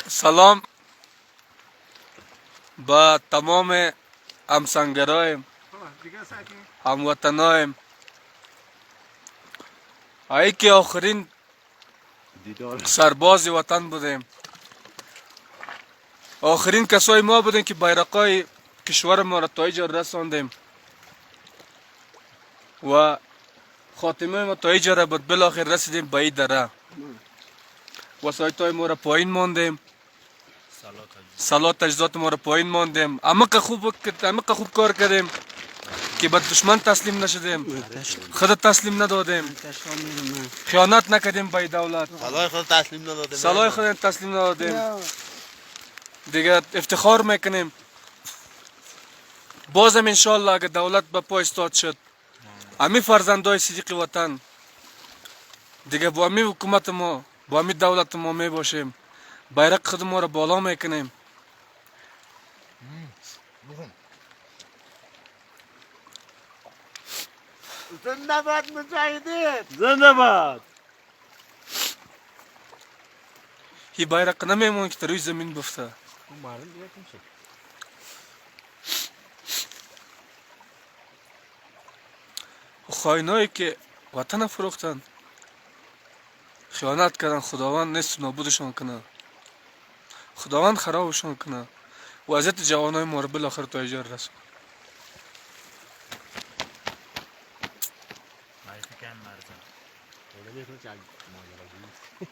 سلام با تمام همسنگرایم، هموطنایم. ای که آخرین سرباز وطن بودیم، آخرین کسای ما بودیم که بیرقای کشور ما را تا اینجا رساندیم و خاتمه ما تا اینجا را بود. بالاخره رسیدیم به این دره، وسایط های ما را پایین ماندیم، سلاح تجهیزات ما را پایین ماندیم. امق خوب کار کردیم که به دشمن تسلیم نشدیم، خود تسلیم ندادیم، خیانت نکردیم به دولت، سلاح خود تسلیم ندادیم، سلاح خود تسلیم ندادیم. دیگه افتخار میکنیم. بازم انشالله اگه دولت به پای استاد شد، امی فرزندای صدیق وطن دیگه با امی حکومت ما، با امی دولت ما می باشیم. بیرق خود ما را بالا میکنیم. زنده باد مجاهدین، زنده باد. هی بیرق نمیمون که روی زمین بفته. خائنایی که وطن فروختن، خیانت کردن، خداوند نیست نابودشان کنه، خداوند خرابشان کنه. وضعیت جوانای ما رو بالاخره تا اینجا رسون.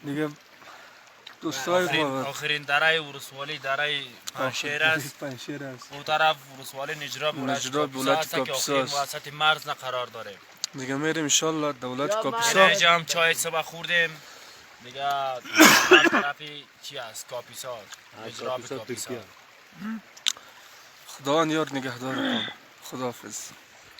دیگه دوستای ما آخرین دره ورسوالی دره پنجشیر است. پنجشیر است. اون طرف ورسوالی نجراب ولایت کاپیسا است. وسط مرز قرار داره. دیگه میریم ان شاءالله دولت کاپیسا. اینجا هم چای صبح خوردیم دیگه. طرفی چی است؟ کاپیسا، نجراب کاپیسا. خداوند یار نگهدارتان. خداحافظ.